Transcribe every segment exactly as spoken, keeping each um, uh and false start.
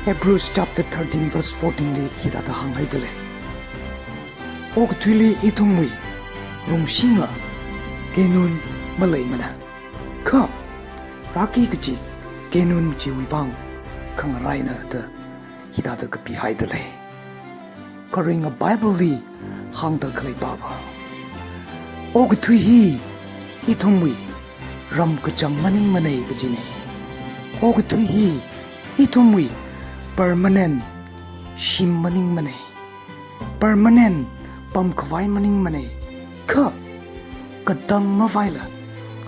Hebrews chapter thirteen verse fourteen li hithāda hānghaida lei. Okathuili ithumwui lungshina keinun maleimana. Kha, rāki kachi keinun chiwui vang khangaraina da hithāda kapihaida lei. Kharinga Bible li hāngda khalei pāva, okathui hi ithumwui ramkachang maningmana kajina. Okathui hi ithumwui permanent shim maningmana. Permanent pamkhavai maningmana. Kha, katang mavaila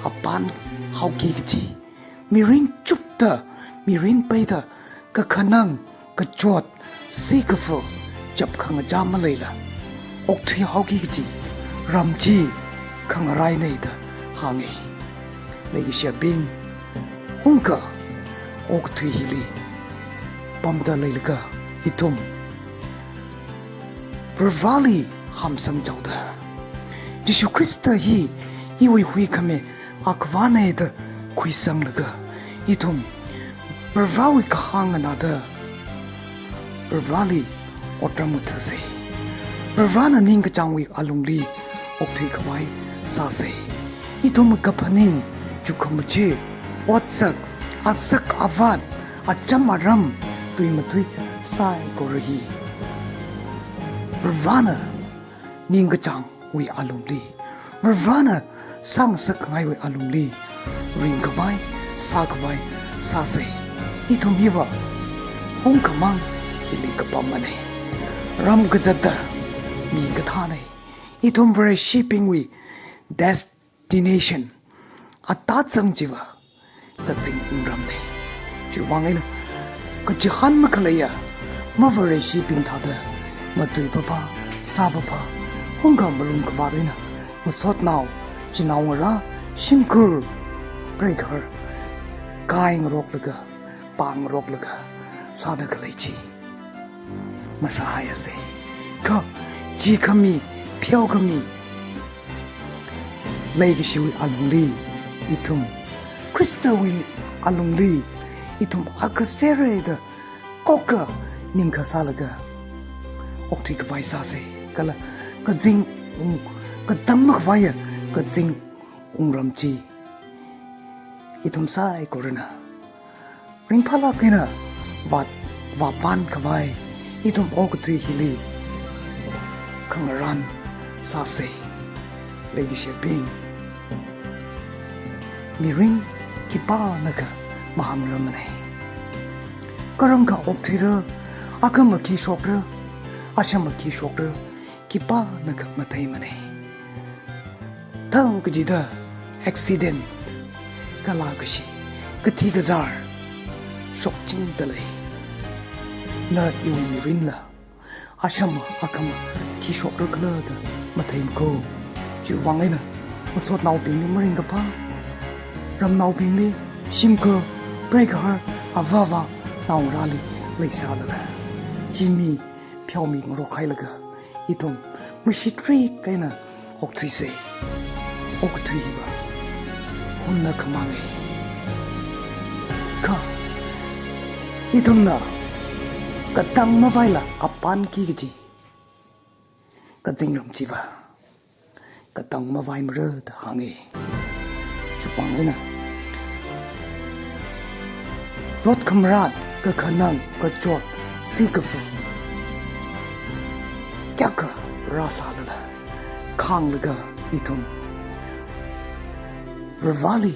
apān haoki kaji, mirin chukda, mirin peida, kakhanang, kachot, sikafa, chapkhangachā maleila okthui haoki kaji ram chi khangaraina da hānga. Leikashiyabing, hungkha okathui hili pamda leilaga ithum Varivarali hamsang chaoda, Jishu Khrista hi iwui huikhami akhavana da khuisanglaga, ithum Varivarawui kahāng nganāda Varivarali otram ngathāsa. Varivarana ningkachāngwui alungli okthuikhavai sāsa. Ithum kaphaning, chukhamachi, otsak, asak avat, acham aram, tui matui saikora hi Varivarana ningkachāngwui alungli, Varivarana sāngasakngaiwui alungli ringkhavai, sākhavai sāsa. Ithum hiva hungkhamang hili kapamana. Ram kazata mi kathāna. Ithum Vareshibingwui destination, atazang chiva kazing wungramna. Chiwuivang eina kachihān makhaleiya mavareshibing thāda matuipapa, sāpapa, hungkha malung kavāt eina masotnao, chinaongarā, shimkhur, preigahar, kai ngaroklaga, pāng ngaroklaga sāda khalei chi masāhaiasa. Kha, chikhami, pheokhami leikashiwui alungli, ithum Khristawui alungli ithum akha sera da koka ningkha sālaga okthuikhavai sāsa. Kala kazing wung, katang makhavaiya kazing wungram chi ithum saikorana ringphālāk eina vāt vāpānkhavai ithum okathui hili khangarān sāsa. Leikashibing, mirin khipānakha mahāngramana. Karamkha okthuira, akhama khi shokra, ashama khi shokra, khipānakha matheimana. Thang kachida accident kala kashi, kathi kazār shokchingda lei. Na iwui mirinla ashama akhama khi shokra khala da matheimako. Chiwuivang eina masotnaobingli maringkaphā, ramnaobingli shimkhur, preigahar, avāva naongarāli leisālala, chimi pheomi ngarokhailaga ithum mashitrik eina okthuisa. Okathui hiva hunna khamanga. Kha ithumna katang mavaila apānki kaji kazingram chiva katang mavaimara da hānga. Chiwuivang eina rot khamarat, kakhanang, kachot, sikafa kayākha rāsālala, khānglaga ithum Varivarali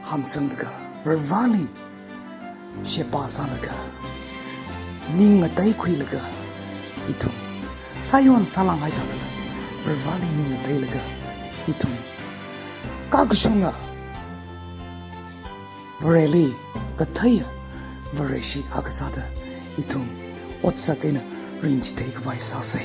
hamsanglaga, Varivarali sheba sālaga, ning ngateikhuilaga, ithum sāyon sālānghai sālala, Varivarali ning ngateilaga, ithum kakashunga Vareli katheiya Vareshi akha sāda ithum otsak eina ringchitheikhavai sāsa.